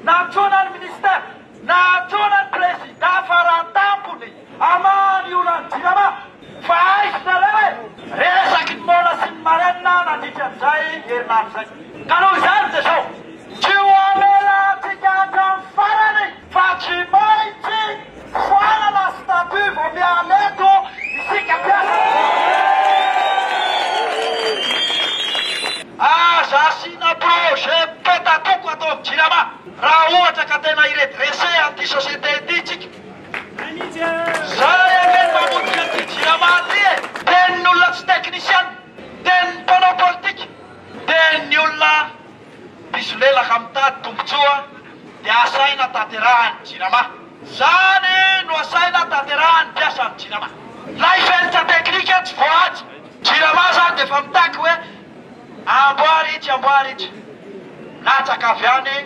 Nantsoina ny Ministère, nantsoina ny Prezida faratampony hamaha ny olan'ny Jirama. Fa aiza nareo e! Resaky ny moana sy ny marenina nandritra an'izay herinandro izay. Ka noho izany dia izao, tsy ho hamela antsika hatramin'ny farany fa tsy maintsy foanana statut vao miala eto isika mpiasa. Aza asiana projet petatoko ato amin'ny Jirama raha ohatra ka tena hi-redresser an'ity société ity tsika. Zay ange ny mamotika an'ity Jirama ity e! Tenin'ny olona tsy teknisiana, tenin'ny mpanao politika, tenin'ny olona mpisolelaka mitady tombotsoa dia asaina tanterahan'ny Jirama. Zany no asaina tanterahan'ny mpiasan'ny Jirama. Lay fenitra teknika tsy voahaja. Jirama zany dia efa mitaky hoe amboary itsy amboary itsy. Latsaka avy any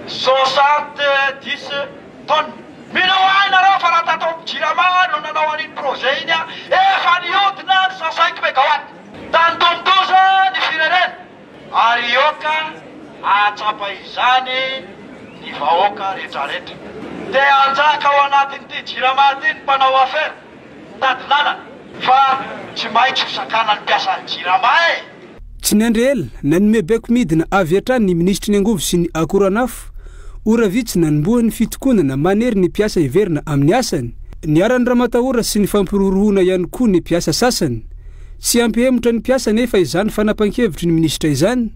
70 tonnes. Minoa ahy nareo fa raha tato amin'ny Jirama no nanao an'iny projet iny efa nihodina ny 105 megawatt. Tandindomin-doza ny firenena ary hihoaka hahatsapa izany ny vahoaka retraretra. Te hanjaka ao anatin'ity Jirama ity ny mpanao afera. Mitady lalana fa tsy maintsy ho sakanan'ny mpiasan'ny Jirama e! Tsy niandry ela, nanome baiko midina avy hatrany ny minisitry ny angovo sy ny akoranafo, ora vitsy nanombohan'ny fitokonana manery ny mpiasa hiverina amin'ny asany. Niharan'ny ramatahora sy ny fampihorohoroana ihany koa ny mpiasa sasany. Tsy hampihemotra ny mpiasa anefa izany fanapan-kevitry ny minisitra izany.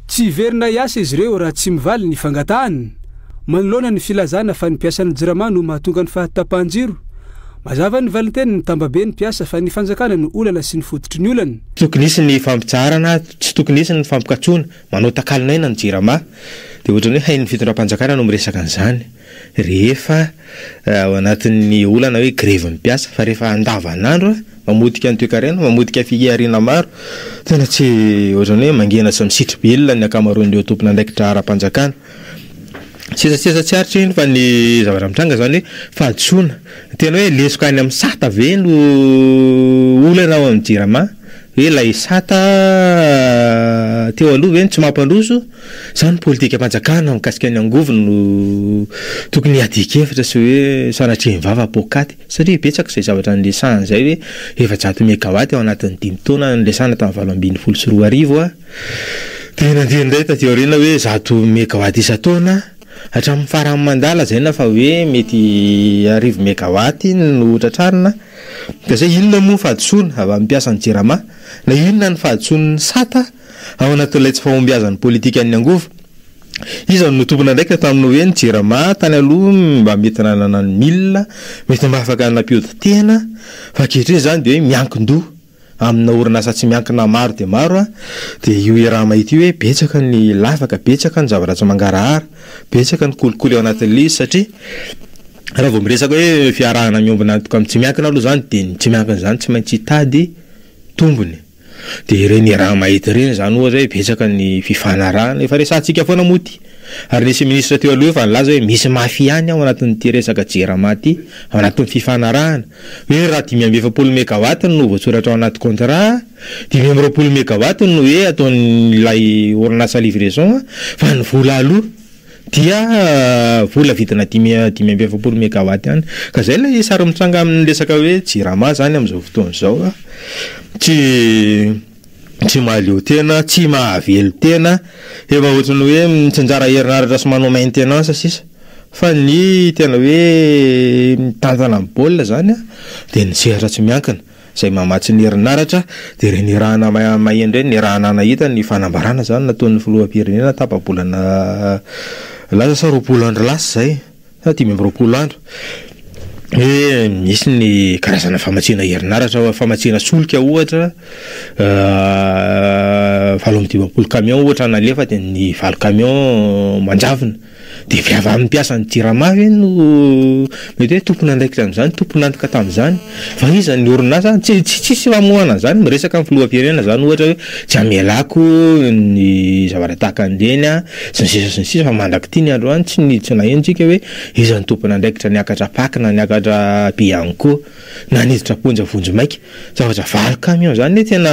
Tsy hiverina hiasa izy ireo raha tsy mivaly ny fangatahany. Manoloana ny filazana fa ny mpiasan'ny Jirama no mahatonga ny fahatapahan-jiro, mazava ny valintenin'ny tambabe ny mpiasa fa ny fanjakana no olana sy ny fototry ny olana. Tsy tokony hisy ny fampitsaharana, tsy tokony hisy ny fampikatsoana, manao takalon'aina ny Jirama. Dia ohatran'ny hoe hain'ny fitondram-panjakana no miresaka an'izany rehefa ao anatin'ny olana hoe grevin'ny mpiasa fa rehefa andavanandro mamotika ny toekarena, mamotika fihariana maro, tena tsy ohatran'ny hoe mangina sy misitri-belona ny ankamaroan'ireo tompon'andraikitra ara-panjakana. Sesasesa tsy aritra iny fa ny zavatra mitranga zany hoe fahadisoana, tena hoe lesoka any amin'ny sata ve no olana ao amin'ny jirama? Hoe ilay sata teo aloha ve no tsy mampandroso? Sa ny politikam-panjakana mikasika ny angovo no tokony hiadian-kevitra sy hoe sanatria ny vava poakaty? Satria betsaka izay zavatra niresahana izay hoe 400 megawatt ao anatin'ny dimy taona niresahana tamin'ny 2018 dia nandeha indray taty aoriana hoe 100 megawatt isan-taona hatramin'ny faran'ny mandat lazaina fa hoe mety 1000 megawatt no tratrarina. Ka izay inona moa ny fahadisoana avy amin'ny mpiasan'ny Jirama na inona ny fahadisoan'ny sata ao anatin'ilay tsy fahombiazan'ny politikan'ny angovo? Iza no tompon'andraikitra tamin'ny hoe ny Jirama tany aloha mba mety nanana ny milina, mety mba afaka nampiodi-tena, fa ankehitriny izany dia hoe miankin-doha amina orinasa tsy miankina maro dia maro dia io Irama ity hoe betsaka ny lavaka, betsaka ny zavatra tsy mangarahara, betsaka ny kolikoly ao anatin'ilay izy satria raha vao miresaka hoe fiarahana miombona antoka amin'ny tsy miankina aloha izany dia ny tsy miankina izany tsy maintsy hitady tombony. Dia ireny raha mahita ireny izany ohatra hoe betsaka ny fifanarahana, efa resahantsika foana moa ity, ary nisy ministra teo aloha efa nilaza hoe misy mafia ny ao anatin'ity resaka jirama ity, ao anatin'ny fifanarahana, hoe raha 45 megawatt no voasoratra ao anaty contrat, 25 megawatt no hoe ataon'ilay orinasa livraison fa ny vola aloa. dia vola vidina 45 megawatt ihany. Ka izay ilay sary mitranga amin'ny resaka hoe jirama izany amin'izao fotoana izao. Tsy tsy mahaleo tena, tsy mahavelon-tena, efa ohatran'ny hoe mitsinjara herinaratra sy manao maintenance sisa. Fa ny tena hoe mitantana ny baolina izany dia ny sehatra tsy miankina. izay mamatsy ny herinaratra dia ireny irahana maheno ireny, nirahana nahita ny fanambarana izany nataon'ny filoham-pirenena tapa-bolana lasa sa 20 andro lasa izay sa 25 andro hoe misy ny karazana famatsiana herinaratra, famatsiana solika ohatra 58 camion ohatra nalefa dia ny valo camion manjavona. Dia avy amin'ny mpiasan'ny Jirama ve no mety hoe tompon'andraikitra amin'izany, tompon'antoka tamin'izany? Fa iza ny orinasa? Tsy tsy tsisy famoahana an'izany, miresaka amin'ny filoham-pirenena izany ohatra hoe tsy hamelako ny zavatra tahaka an'ireny aho, sy ny sisa sy ny sisa, fa mandrak'ity ny androany tsy ny tsy naheno tsika hoe iza no tompon'andraikitra niakatra Pac na niakatra Bianco na niditra am-ponja vonjimaika. Zavatra valo camion izany anie tena.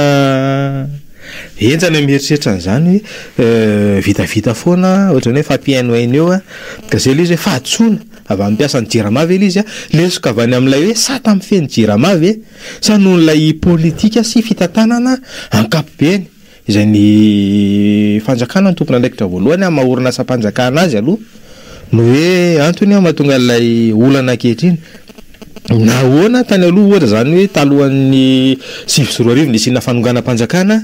Henjana ny mieritreritra an'izany hoe vitavita foana, ohatran'ny hoe fampihainohaino eo an. Ka izay ilay izy hoe fahadisoana avy amin'ny mpiasan'ny Jirama ve ilay izy an? Lesoka avy any amin'ilay hoe sata mifehy ny Jirama ve? Sa noho ilay politika sy fitantanana ankapobeny izay ny fanjakana no tompon'andraikitra voalohany amin'ny maha orinasam-panjakana azy aloha no hoe antony mahatonga an'ilay olana ankehitriny? Nahoana tany aloha ohatra izany hoe talohan'ny 2009 nisiana fanonganam-panjakana,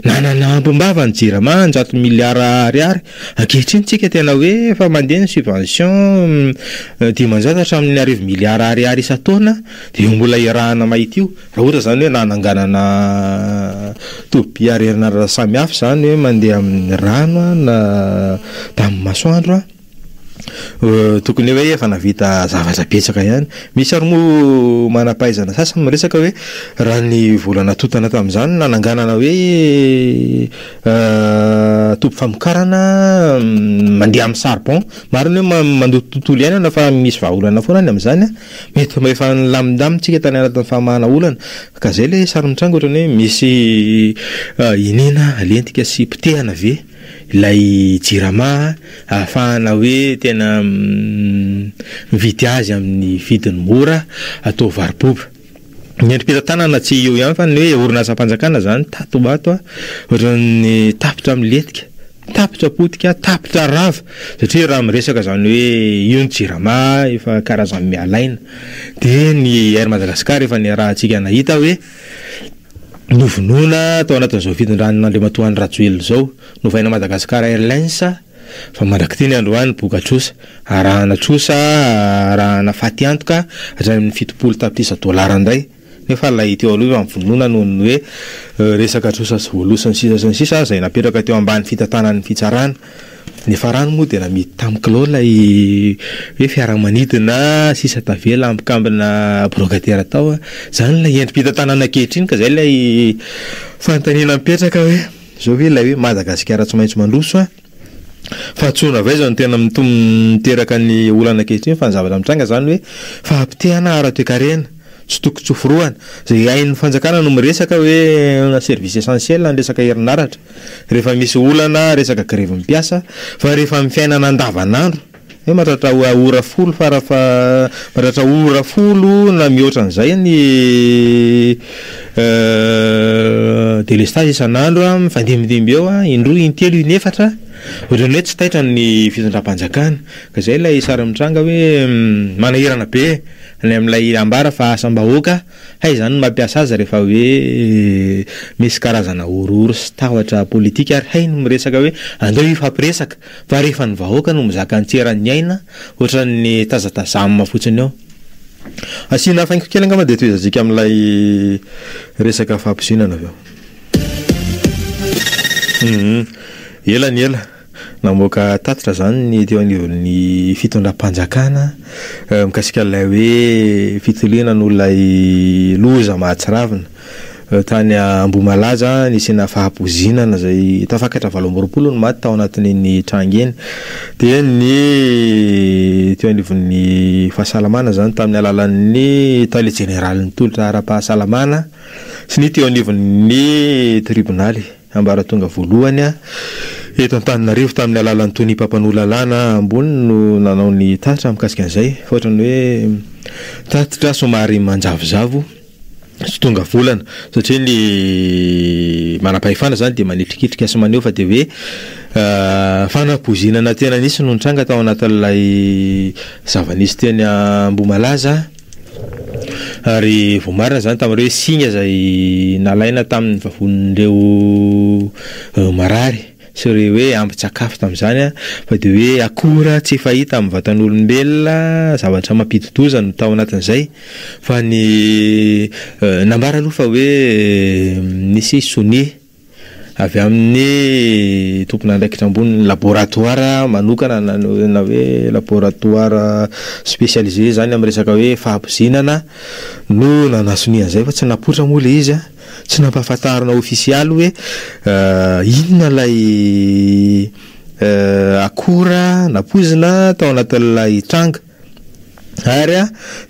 nanana ambim-bava ny Jirama an-jato miliara ariary, ankehitriny tsika tena hoe efa mandeha ny subvention 500 hatramin'ny 1000 miliara ariary isan-taona dia io mbola iarahana mahita io, raha ohatra izany hoe nananganana tobim-pihariana samihafa izany hoe mandeha amin'ny rano na tamin'ny masoandro. Tokony hoe efa nahavita zavatra betsaka ihany. Misy ary moa manam-pahaizana sasany miresaka hoe raha ny vola natontana tamin'izany no nananganana hoe toby famokarana mandeha amin'ny charbon. Marina hoe mandoto tontolo iainana fa misy vahaolana foana ny amin'izany an. Mety mba efa nilamindamina tsika tany anatin'ny famahana olana. Ka izay ilay sary mitranga ohatran'ny hoe misy iniana alentika sy potehana ve? ilay jirama ahafahana hoe tena mividy azy amin'ny vidiny mora atao varoboba. Ny endri-pitantanana tsy eo ihany fa ny hoe orinasam-panjakana izany tato ho ato ohatran'ny tapitra milentika, tapitra potika, tapitra rava satria raha miresaka izany hoe io ny jirama efa karazan'ny miala aina dia ny Air Madagascar efa niarahantsika nahita hoe Novonoina tao anatin'izao fitondran'Andriamatoa Andry Rajoelina izao, novaina Madagascar Airlines fa mandrak'ity ny androany boka trosa, arahana trosa, arahana faty antoka hatrany amin'ny 70 tapitrisa dolara indray, nefa ilay teo aloha efa novonoina noho ny hoe resaka trosa sy voaloa sy ny sisa sy ny sisa izay napetraka teo ambany fitantanan'ny fitsarana. Ny farany moa dia namidy tamin'ny kilao ilay hoe fiaramanidina sisa tavela ambikambina brocataire tao. Izany ilay endri-pitantanana ankehitriny ka izay ilay fanontaniana mipetraka hoe izao ve ilay hoe Madagasikara tsy maintsy mandroso an? Fahatsoana avy aiza no tena miteraka ny olana ankehitriny fa ny zavatra mitranga izany hoe fahapotehana ara-toekarena. Tsy tokony tsoforohana. Izay hain'ny fanjakana no miresaka hoe service essentiel ny resaka herinaratra rehefa misy olana resaka grevin'ny mpiasa fa rehefa amin'ny fiainana andavanandro hoe mahatratra ora folo fara fa mahatratra ora folo na mihoatra an'izay ny délestage isan'andro mifandimbindimby eo indroa intelo inefatra ohatran'ny hoe tsy taitra ny fitondram-panjakana ka izay ilay sary mitranga hoe manahirana be. Any amin'ilay ambara fa asam-bahoaka, hay izany no mampiasa azy rehefa hoe misy karazana horohoro sy tahotra politika ary hay ny miresaka hoe andao hifampiresaka fa rehefa ny vahoaka no mizaka ny tsy eran'ny aina ohatran'ny tazatazamina fotsiny eo. Asiana faingo kely angamba dia tohizantsika amin'ilay resaka fampoizinana avy eo. Ela ny ela. Namoaka tatitra izany ny teo anivon'ny fitondram-panjakana mikasika ilay hoe fitiliana noho ilay loza mahatsiravina tany Ambohimalaza nisiana fahapoizinana izay tafakatra 28 ny maty tao anatin'iny tranga iny. Dia ny teo anivon'ny fahasalamana izany tamin'ny alalan'ny tale jeneralin'ny tolotra ara-pahasalamana sy ny teo anivon'ny tribonaly. Ambaratonga voalohany eto Antananarivo tamin'ny alalan'ny tonia mpampanoa lalàna ambony no nanao ny tatitra mikasika an'izay fa ohatran'ny hoe tatitra somary manjavozavo tsy tonga volana satria ny manam-pahefana izany dia manitrikitrika sy maneho fa dia hoe fanapoizinana tena nisy no nitranga tao anatin'ilay zava-nisy teny Ambohimalaza. Ary voamarina izany tamin'ireo hoe singa izay nalaina tamin'ny vavonin'ireo marary sy ireo hoe ambin-tsakafo tamin'izany fa dia hoe akora tsy fahita amin'ny vatan'olombelona, zavatra mampidi-doza no tao anatin'izay. Fa ny nambara aloha fa hoe nisy sonia. Avy amin'ny tompon'andraikitra ambony ny laboratoara manokana na na hoe laboratoara spécialisé izany amin'ny resaka hoe fahapoizinana no nanasonia an'izay fa tsy napoitra moa ilay izy an, tsy nampahafantarina ofisialy hoe inona ilay akora na poizina tao anatin'ilay tranga. Ary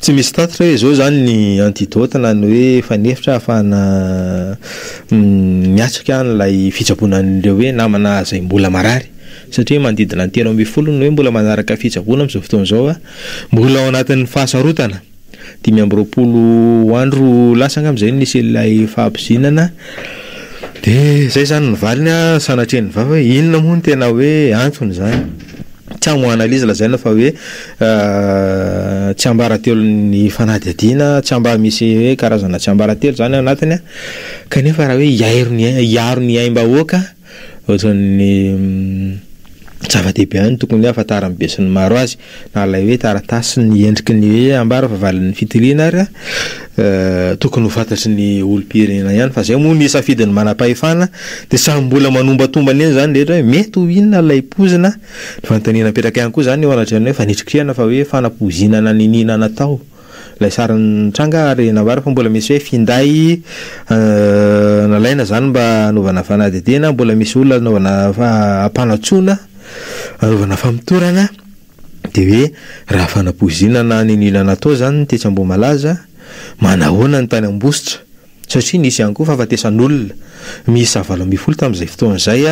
tsy misy tatitra hoe izao izany ny antidote na ny hoe fanefitra ahafahana miatrika an'ilay fitsaboana an'ireo hoe namana izay mbola marary. Satria manodidina ny 13 ny hoe mbola manaraka fitsaboana amin'izao fotoana izao, mbola ao anatin'ny fahasarotana. 25 andro lasa angamba izay no nisy ilay fahapoizinana. Dia izay izany ny valiny an, sanatria ny vava hoe inona moa no tena hoe antony izany. Tsy hamoahana ilay izy lazaina fa hoe tsiambaratelon'ny fanadihadiana, tsy mba misy hoe karazana tsiambaratelo izany ao anatiny an, kanefa raha hoe hiairo ny hiaro ny aim-bahoaka ohatran'ny zava-dehibe ihany tokony hoe ahafantaran'ny besinimaro azy. Na ilay hoe taratasy ny endriky ny hoe ambara fa valin'ny fitiliana ary tokony ho fantatry ny olom-pirenena ihany fa izay moa ny safidin'ny manam-pahefana dia samy mbola manombatombana eny izany rehetra hoe mety ho inona ilay poizina, ny fanontaniana mipetraka ihany koa izany eo anatrehan'ny hoe fanitrikitrihana fa hoe fanapoizinana niniana natao ilay sary nitranga ary nambara fa mbola misy hoe finday nalaina izany mba hanaovana fanadihadiana, mbola misy olona hanaovana hampanantsoina, hanaovana famotorana. Dia hoe raha fanapoizinana niniana natao izany ny tetsy Ambohimalaza, manahoana ny tany Ambositra? Satria nisy ihany koa fahafatesan'olona miisa 18 tamin'izay fotoana izay,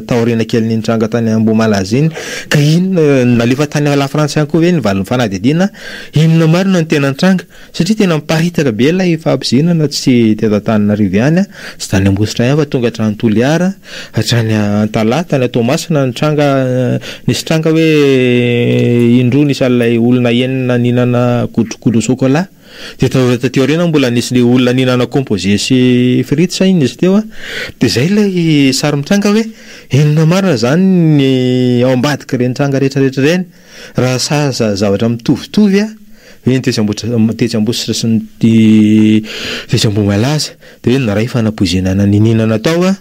taoriana kelin'iny tranga tany Ambohimalaza iny. Ka inona, nalefa tany Lafrantsa ihany koa ve ny valin'ny fanadihadiana? Inona marina no tena nitranga? Satria tena miparitaka be ilay fahapoizinana tsy teto Antananarivo ihany, tsy tany Ambositra ihany fa tonga hatrany Toliara, hatrany Antalaha, tany Toamasina nitranga, nisy tranga hoe indroa nisy an'ilay olona enina nihinana godrogodro chocolat, dia taty aoriana mbola nisy ilay olona nihinana composé sy frites sa inona izy teo an, dia izay ilay sary mitranga hoe inona marina izany ny ao ambadik'ireny tranga rehetra rehetra ireny. Raha sahaza zavatra mitovitovy a, hoe ny tetsy Ambohitra, tetsy Ambositra sy ny tetsy Ambohimalaza, dia hoe niray fanapoizinana niniana natao a,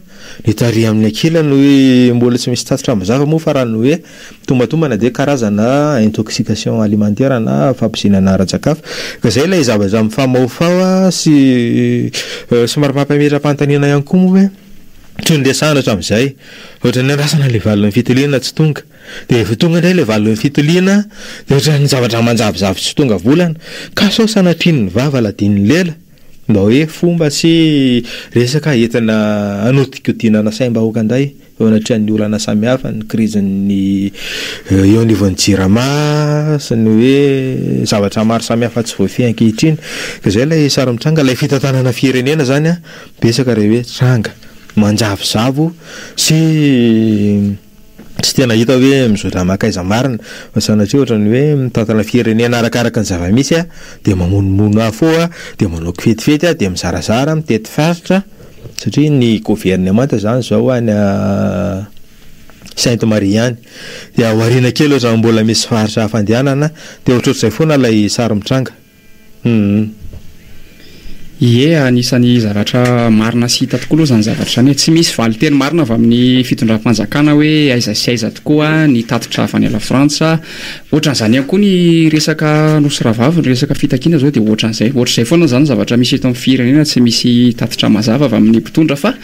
ny tary amin'ny ankilany hoe mbola tsy misy tatitra mazava moa fa raha ny hoe tombatombana dia karazana intoxication alimentaire na fahapoizinana ara-tsakafo. Ka izay ilay zavatra mifamahofaho sy somary mampametra-panontaniana ihany koa moa hoe tsy noresahana hatramin'izay, ohatran'ny andrasana ilay valin'ny fitiliana tsy tonga. Dia rehefa tonga indray ilay valin'ny fitiliana dia ohatran'ny zavatra manjavozavo tsy tonga volana. Ka sao sanatrian'ny vava ladian'ny lela? Mba hoe fomba sy resaka entina hanodikodinana saim-bahoaka indray eo anatrehan'ny olana samihafa, ny krizin'ny eo anivon'ny Jirama sy ny hoe zavatra maro samihafa tsy voafehy ankehitriny. Ka izay ilay sary mitranga, ilay fitantanana firenena izany an, betsaka ilay hoe tranga manjavozavo sy. Tsy tena hita hoe mizotra mankaiza marina fa sanatria ohatran'ny hoe mitantana firenena arakaraka ny zava-misy dia mamonomono afo dia manao kifetifety dia mizarazara mitety faritra satria ny governemanta izany izao any Sainte Marie any dia aoriana kely ohatran'ny mbola misy faritra hafa andehanana dia ohatrohatr'izay foana ilay sary mitranga. Humm. Ie, anisan'ny zavatra marina sy hita tokoa aloha izany zavatra izany e. Tsy misy valinteny marina avy amin'ny fitondram-panjakana hoe aiza sy aiza tokoa ny tatitra avy any Lafrantsa. Ohatran'izany ihany koa ny resaka Nosy Rahavavy, ny resaka fitakiana izao dia ohatran'izay. Ohatr'izay foana izany ny zavatra misy eto amin'ny firenena, tsy misy tatitra mazava avy amin'ny mpitondra fa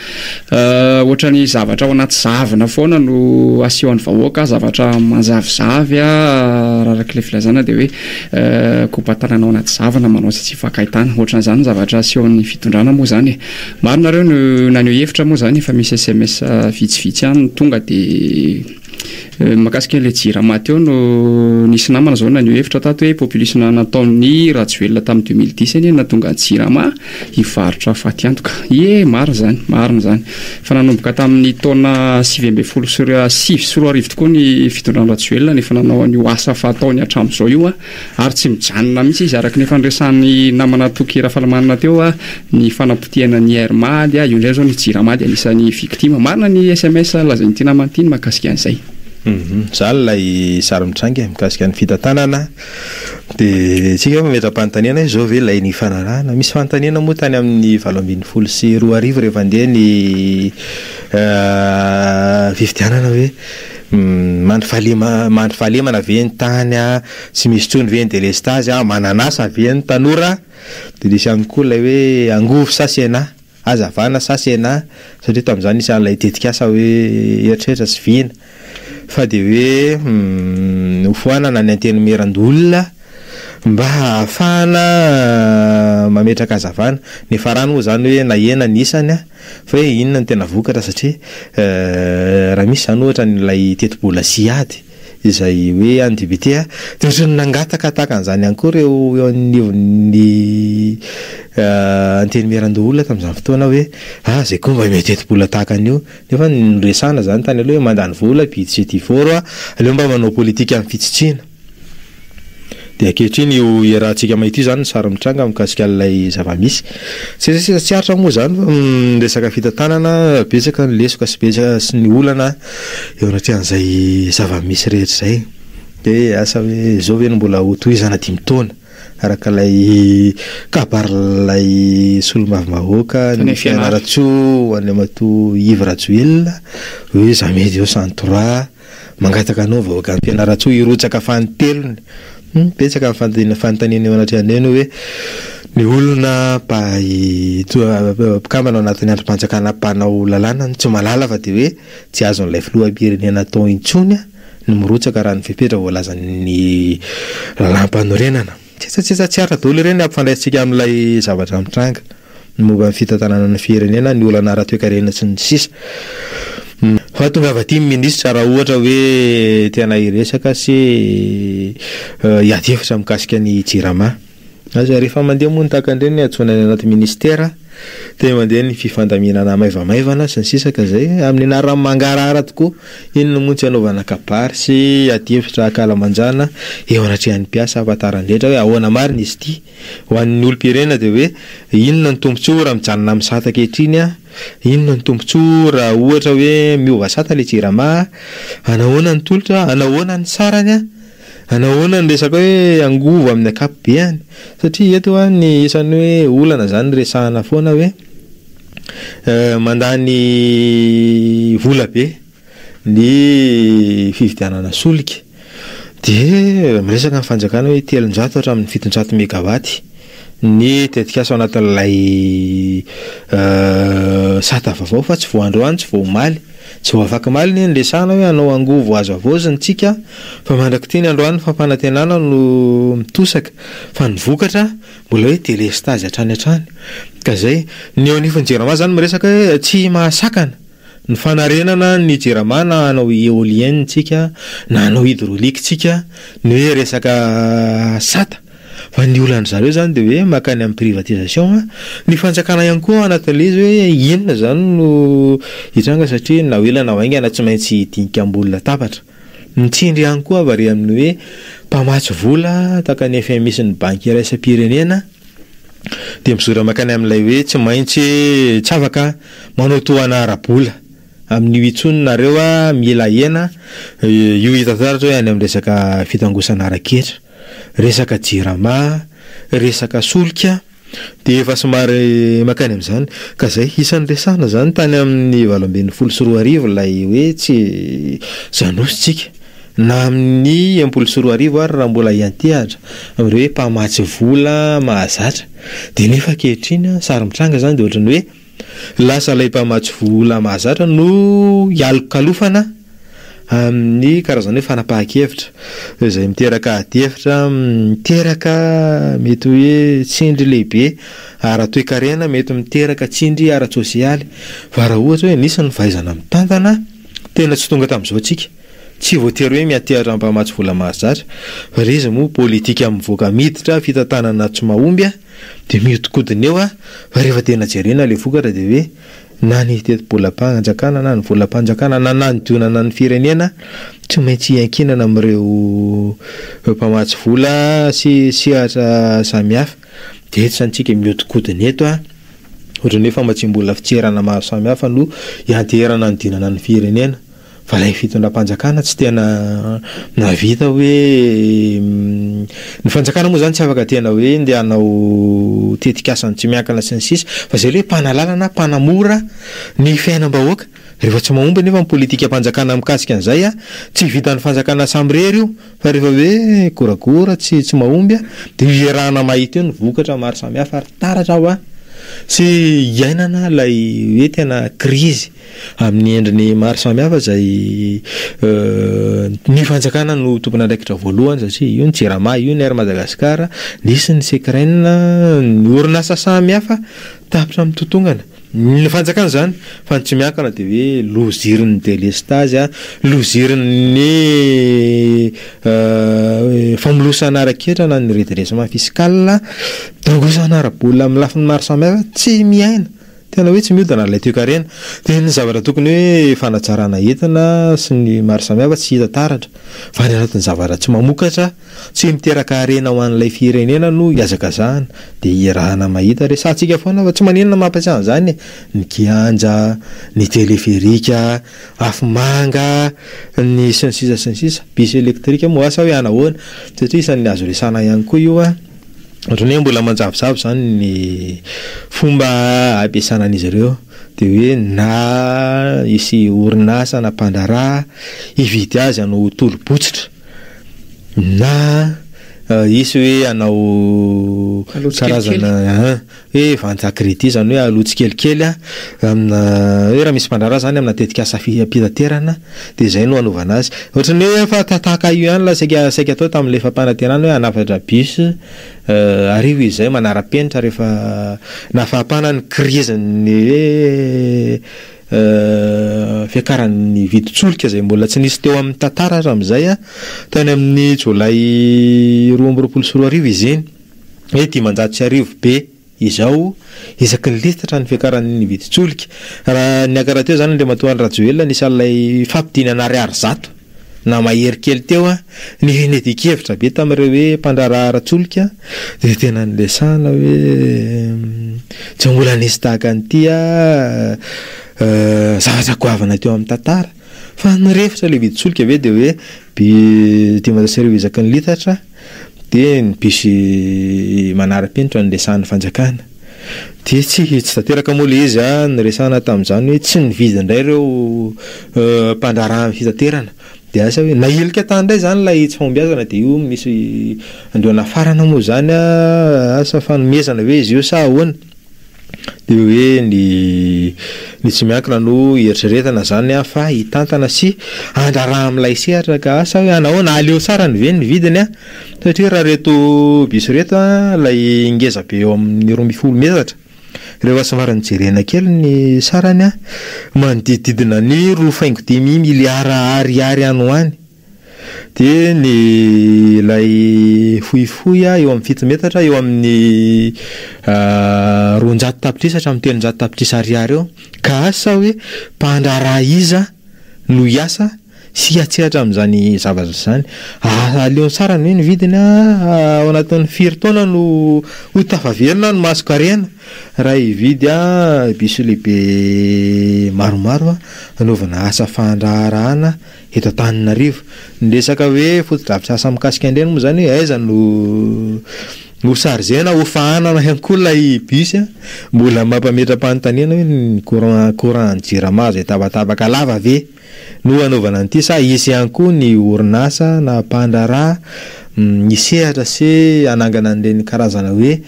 ohatran'ny zavatra ao anaty zavona foana no aseho an'ny vahoaka, zavatra manjavozavy raha araka ilay filazana dia hoe Kopa-tanana ao anaty zavona manao izay tsy hifankahitana. Ohatran'izany ny zavatra asehon'ny fitondrana moa izany e. Maro nareo no naneho hevitra moa izany, efa misy sms vitsivitsy ihany no tonga dia mahakasika an'ilay jirama teo no nisy namana izao naneho hevitra tato hoe populisme nataon'i Rajoelina tamin'ny 2010 anie no nahatonga ny jirama hivarotra fatiantoka. Ie, marina izany, marina izany. Fa nanomboka tamin'ny taona 2019 tokoa ny fitondrana Rajoelina no efa nanao an'io asa fataony hatramin'izao io ary tsy mijanona mihitsy izy araka ny efa niresahan'ny namana Toky Rafalimanana teo ny fanapotehana ny Air Mad, io indray izao ny Jirama dia anisan'ny victime. Marina ny sms lazain'ity namana ity ny mahakasika an'izay. Izany ilay sary mitranga e, mikasika ny fitantanana. Dia tsika mametra-panontaniana hoe izao ve ilay nifanarahana? Misy fanontaniana moa tany amin'ny 2018 rehefa handeha ny fifidianana hoe mandry fahalema mandry fahalemana ve ny tany, tsy misy intsony ve ny delestazy, manana asa ve ny tanora? Dia nisy ihany koa ilay hoe angovo sa Sénat? Hazavana sa Sénat? Satria tamin'izany nisy an'ilay tetikasa hoe eritreritra sy vina fa dia hoe nofoanana ny Antenimierandoholona. Mba hahafahana mametraka hazavana. Ny farany moa izany hoe nahena ny isany fa hoe inona no tena vokatra satria raha misy izany ohatra ny ilay tetibola Ciad izay hoe an'ny député dia ohatran'ny nangataka tahaka an'izany ihany koa ireo eo anivon'ny Antenimierandoholona tamin'izany fotoana hoe ah izay koa mba mety tetibola tahaka an'io nefa noresahana izany tany aloha hoe mandany vola budgétivore aleo mba manao politika amin'ny fitsitsiana. Dia ankehitriny io iarahantsika mahita io izany ny sary mitranga mikasika an'ilay zava-misy. Tsy sisa tsy aritra moa izany fa ny resaka fitantanana, betsaka ny lesoka sy betsaka sy ny olana eo anatrehan'izay zava-misy rehetra izay. Dia asa hoe izao ve no mbola ho tohizana dimy taona araka ilay kabarin'ilay solombavambahoaka ny Fianarantsoa Andriamatoa Yves Rajoelina hoe jamais deux sans trois. Mangataka anao vahoakan'i Fianarantsoa hirotsaka fanintelony. Betsaka ny fanontaniana fanontaniana eo anatrehan'ireny hoe ny olona mpahay mpikambana ao anatin'ny andrim-panjakana mpanao lalàna no tsy mahalala fa dia hoe tsy azon'ilay filoham-pirenena atao intsony ny mirotsaka raha ny fepetra voalazan'ny lalàm-panorenana. Tsetsatsetsa tsy aritra daholo ireny ampifandraisintsika amin'ilay zavatra mitranga. ny momba ny fitantanana ny firenena, ny olana ara-toekarena sy ny sisa Fa tongava aty ny minisitra raha ohatra hoe tena hiresaka sy hiady hevitra mikasika ny Jirama. Aza rehefa mandeha moa ny tahaka an'ireny antsoina any anaty ministera dia mandeha ny fifandaminana maivamaivana sy ny sisa ka izay amin'ny anaran'ny mangarahara tokoa inona moa no tsy hanaovana kabary sy ady hevitra ankalamanjana eo anatrehan'ny mpiasa hahafantaran'ny rehetra hoe ahoana marina izy ity. Ho an'ny olom-pirenena dia hoe inona ny tombontsoa raha mijanona amin'ny sata ankehitriny aho? Inona ny tombontsoa raha ohatra hoe miova sata ilay jirama? Anahoana ny tolotra? Anahoana ny sarany? Anahoana ny resaka hoe angovo amin'ny ankapobeany? Satria eto ny isan'ny hoe olana izany resahana foana hoe mandany vola be. ny fividianana solika dia miresaka ny fanjakana hoe 300 hatramin'ny 700 megawatt ny tetikasa ao anatin'ilay sata vaovao fa tsy vao androany tsy vao omaly, tsy vao afak'omaly anie ny resahana hoe hanao angovo azo havaozina isika fa mandrak'ity ny androany ny fampanantenana no mitosaka fa ny vokatra mbola hoe delestazy hatrany hatrany ka izay, ny eo anivon'ny jirama izany miresaka hoe tsy mahasakana. Ny fanarenana ny jirama na hanao eolienne tsika na hanao hydraulique tsika ny hoe resaka sata fa ny olan'ny zareo zany de hoe makany amin'ny privatisation a, ny fanjakana ihany koa ao anatin'ilay izy hoe inona zany no hitranga satria na ho ela na ho haingana tsy maintsy hidinika ambony latabatra. Ny tsindry ihany koa avy ary amin'ny hoe mpamatsy vola tahaka ny FMI sy ny banky iraisam-pirenena dia mizora mankany amin'ilay hoe tsy maintsy tsy afaka manao tohana ara-bola amin'io intsony nareo a, mila ahena io hita taratra hoe any amin'ny resaka fitangosana ara-ketra, resaka jirama, resaka solika. Dia efa somary mankany amin'izany. Ka izay, isan'ny resahina izany tany amin'ny 2018 ilay hoe tsy Zanosy tsika. Na amin'ny 2060 ary raha mbola hiantehatra amin'ireo hoe mpamatsy vola mahazatra. Dia nefa ankehitriny, sary mitranga izany dia ohatran'ny hoe lasa ilay mpamatsy vola mahazatra no hialokalofana amin'ny karazana hoe fanapahan-kevitra izay miteraka adihevitra, miteraka mety hoe tsindry lehibe ara-toekarena, mety miteraka tsindry ara-tsosialy. Fa raha ohatra hoe nisy ny fahaizana mitantana, tena tsy tonga tamin'izao tsika. Tsy voatery hoe miantehatra amin'ny mpamatsy vola mahazatra, fa ilay izy moa politika mivoaka miditra, fitantanana tsy mahomby dia mihodinkodina eo, fa rehefa tena jerena ilay vokatra dia hoe na ny tetibolam-panjakana na ny volam-panjakana na nanodinana ny firenena, tsy maintsy iankinana amin'ireo mpamatsy vola sy sehatra samihafa. Dia eto izany tsika mihodinkodina eto an, ohatran'ny hoe famatsiam-bola fitserana maro samihafa no ianteherana hanodinana ny firenena. Fa ilay fitondram-panjakana tsy tena nahavita hoe ny fanjakana moa izany tsy afaka tena hoe ndeha hanao tetikasany tsy miankina sy ny sisa fa izay ilay hoe mpanalalana, mpanamora ny fiainam-bahoaka. Rehefa tsy mahomby anefa ny politikam-panjakana mikasika an'izay, tsy vitan'ny fanjakana samirery io fa rehefa hoe goragora tsy tsy mahomby dia iarahana mahita eo ny vokatra maro samihafa ary taratra hoa. sy iainana ilay hoe tena krizy amin'ny endriny maro samihafa izay ny fanjakana no tompon'andraikitra voalohany satria io ny Jirama, io ny Air Madagascar, nisy ny Secren, ny orinasa samihafa tapitra mitotongana. Ny fanjakana izany fa ny tsy miankina dia hoe lozirin'ny delestazy, lozirin'ny famolosana ara-ketra na ny redressement fiscal, dongosana ara-bola amin'ny lafiny maro samihafa, tsy miaina, tena hoe tsy mihodina ilay toekarena. Dia ny zavatra tokony hoe fanatsarana entina sy ny maro samihafa tsy hita taratra fa any anatin'ny zavatra tsy mamokatra, Tsy miteraka harena ho an'ilay firenena no ihazakazahana dia iarahana mahita resahantsika foana fa tsy maninona mampiasa an'izany e! Ny kianja, ny teleferika, afomanga, ny sy ny sisa sy ny sisa, bus électrique moa asa hoe anahoana satria isan'ny azo resahana ihany koa io an! Ohatran'ny hoe mbola manjavozavo izany ny fomba ampiasana an'izy ireo dia hoe na hisy orinasa na mpandraharaha hividy azy hanao tolo-botsitra. Na hisy hoe hanao karazana hoe vente à crédit izany hoe aloa tsikelikely amina hoe raha misy mpandraharaha izany amina tetikasa fitaterana dia izay no hanaovana azy. Ohatran'ny hoe efa tahaka io ihany ilay saika saika atao tamin'ilay fampanantenana hoe hanafatra bus arivo izy izay manara-penitra rehefa nafampana ny krizin'ny hoe Fiakaran'ny vidin-tsolika izay mbola tsy nisy teo amin'ny tantara hatramin'izay, tany amin'ny jolay 2022 izy iny, hoe 1500 be izao isaky ny litatra ny fiakaran'ny vidin-tsolika. Raha niakatra teo izany Andriamatoa Andry Rajoelina nisy an'ilay fampidinana ariary zato. na mahery kely teo an, ny niadian-kevitra be tamin'ireo hoe mpandraharaha ara-tsolika dia tena niresahana hoe tsy mbola nisy tahaka an'ity an, zavatra goavana teo amin'ny tantara, fa nirefotra ilay vidin-tsolika ve dia hoe bi 1500 isaky ny litatra dia ny bus manara-penitra no niresahan'ny fanjakana. Dia tsy tsy tanteraka moa ilay izy an, niresahana tamin'izany hoe tsy nividy indray ireo mpandraharaha amin'ny fitaterana. Dia asa hoe nahilika tany indray izany ilay tsy fahombiazana dia io misy an'ireo nafarana moa izany an, asa fanomezana ve izy io sa ahoana? Dia hoe ny ny tsy miankina no eritreretana izany an fa hitantana sy handraharaha amin'ilay sehatra ka asa hoe hanahoana, aleo tsarany ve ny vidiny an? Satria raha ireto bus ireto an, ilay ngeza be eo amin'ny 12 metatra, rehefa somary nojerena kely ny sarany an, manodidididina ny roa faingo dimy miliara ariary any ho any. Dia ny ilay fohifohy eo amin'ny fito metatra, eo amin'ny 200 tapitrisa hatramin'ny 300 tapitrisa ariary eo. Ka asa hoe mpandraharaha iza no hiasa Sy hiatsehatra amin'izany zavatra izany. Aleony tsara ny hoe ny vidiny ao anatin'ny firy taona no ho tafaverina ny mason-karena raha hividy bus lehibe maromaro hanaovana asa fandraharahana eto Antananarivo. Ny resaka hoe fotodrafitrasa mikasika an'ireny moa izany hoe aiza no ho charger-na, ho fahanana ihany koa ilay bus. Mbola mampametra-panontaniana hoe ny courant courant an'ny Jirama izay tapatapaka lava ve? no hanaovana an'ity sa hisy ihany koa ny orinasa na mpandraharaha hisehatra sy hanangana an'ireny karazana hoe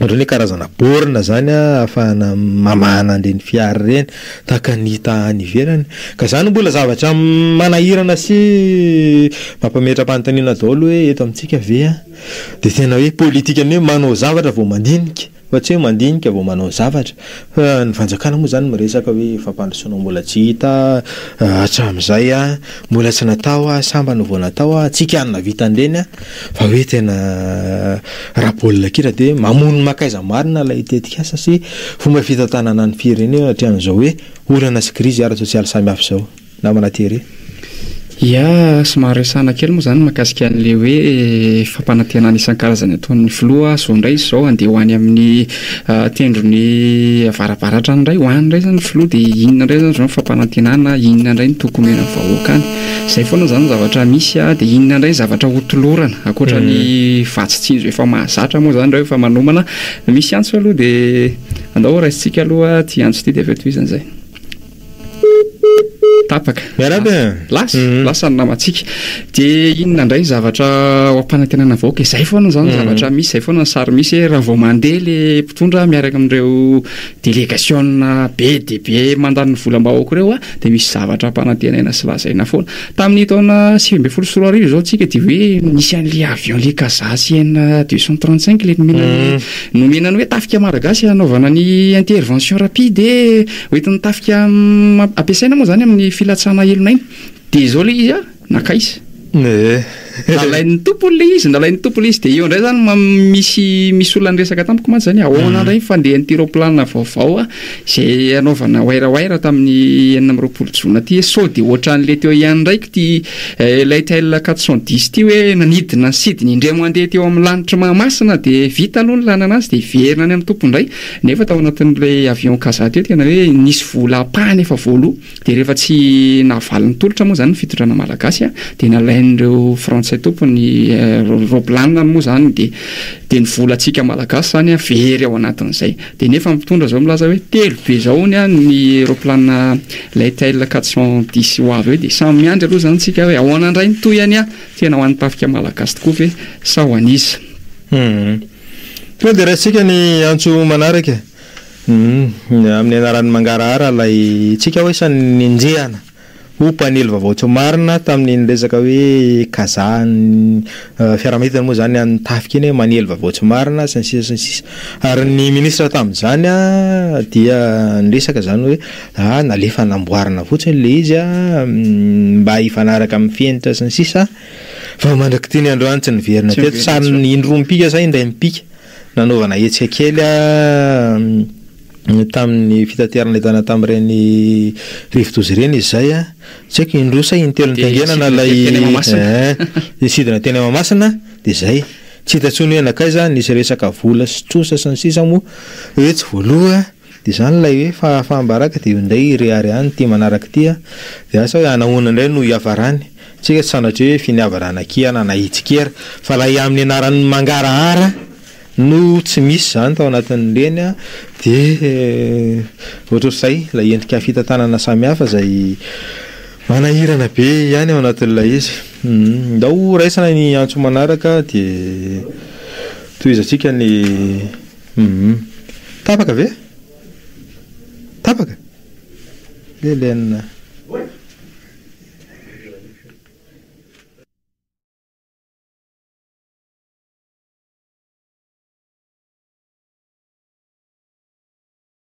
ohatran'ny hoe karazana borne zany ahafahana mamahana an'ireny fiara ireny tahaka ny hita any ivelany ka zany mbola zavatra manahirana sy mampametra-panontaniana daholo hoe eto amintsika ve dia tena hoe politikan'ny hoe manao zavatra vao mandinika. Fa tsy hoe mandinika vao manao zavatra. Fa ny fanjakana moa izany miresaka hoe fampandrosoana mbola tsy hita hatramin'izay, mbola tsy natao, sambany vao natao, tsika ihany nahavita an'ireny fa hoe tena raha baolina kitra dia mamono mankaiza marina ilay tetikasa sy fomba fitantanana ny firenena hatramin'izao hoe olana sy krizy ara-tsosialy samihafa izao. Namana Thierry. Ya, somary resahana kely moa izany mahakasika an'ilay hoe fampanantenana isan-karazany ataon'ny filoha, izao indray izy izao handeha ho any amin'ny tendrony avarabaratra any indray, ho any indray izany ny filoha dia inona indray izany izao ny fampanantenana, inona indray ny toky omena ny vahoaka any. Izay foana izany ny zavatra misy dia inona indray ny zavatra hotolorana ankoatra ny vatsy tsinjo efa mahazatra moa izany ireo efa manomana. Misy antso aloha dia andao horaisintsika aloha ity antso ity dia avy eo tohizana izay. Tapaka. Miarahaba e. Lasa, lasa ny namantsika. Dia inona indray ny zavatra ho ampanantenana vahoaka e? Izay foana izany ny zavatra misy, izay foana ny sary misy hoe raha vao mandeha ilay mpitondra miaraka amin'ireo delegasiona be dia be mandany ny volam-bahoaka ireo dia misy zavatra ampanantenaina sy lazaina foana. Tamin'ny taona 2019 izao tsika dia hoe nisy an'ilay avion ilay Casa CN 235 ilay nomena ny nomena ny hoe tafika malagasy hanaovana ny intervention rapide e, hoentin'ny tafika ampiasaina moa izany amin'ny filatsahana elon'aina. Dia izao ilay izy a, nankaiza? Ee. Nalain'ny tompony ilay izy, nalain'ny tompony ilay izy. Dia eo indray izany misy misy olona niresaka tamiko mantsy izany, ahoana indray ny fandehan'ity raoplanina vaovao a, izay hanaovana wairawaira tamin'ny 26 jona ity, sao dia ohatran'ilay teo ihany indray ity ilay Tel 410 ity hoe nanidina sidina indray mandeha teo amin'ny lanitr'i Mahamasina dia vita aloha ny lanana azy dia hiverina any amin'ny tompony indray, nefa tao anatin'ilay avion Casa teo tena hoe nisy vola ampahany efa voaloa. Dia rehefa tsy nahavaly ny tolotra moa izany ny fitondrana malagasy dia nalain'ireo frantsay tompony roaplanina moa izany dia dia ny volantsika malagasy izany very ao anatin'izay. Dia nefa ny mpitondra izao milaza hoe telo be izao hono ny roaplanina Lightail 410 ho avy eo dia samy miandry aloha izany tsika hoe ahoana indray ny tohiny an! Tena ho an'ny tafika malagasy tokoa ve sa ho an'iza? Hum. Tonga dia raisintsika ny antso manaraka e. Humm amin'ny anaran'ny mangarahara ilay tsika hoe isan'ny nenjehana ho mpanely vaovao tsy marina tamin'iny resaka hoe Kaza fiaramanidina moa izany an'ny tafika iny hoe manely vaovao tsy marina sy ny sisa sy ny sisa ary ny ministra tamin'izany dia niresaka izany hoe ah nalefa namboarina fotsiny ilay izy mba hifanaraka amin'ny fenitra sy ny sisa fa mandrak'ity ny androany tsy niverina teto sary indroa mipika sa indray mipika Nanaovana hetsika kely tamin'ny fitaterana entana tamin'ireny rivodoza ireny izy izay. Tsy haiko indroa sa intelo nitaingenana ilay sidina teny Mahamasina dia izay. Tsy hita intsony hoe nankaiza, nisy resaka vola sy trosa sy ny sisa moa hoe tsy voaloa. Dia izany ilay hoe fahafaham-baraka dia io indray ireharehany ity manaraka ity. Dia asa hoe hanahoana indray no hiafarany. Tsika tsy sanatria hoe finiavana hanakiana na hitsikera fa ilay amin'ny anaran'ny mangarahara no tsy misy izany tao anatin'ireny dia ohatrohatr'izay ilay endrika fitantanana samihafa izay manahirana be ihany ao anatin'ilay izy. Ndao raisana ny antso manaraka dia tohizantsika ny Tapaka ve? Tapaka? Lelena.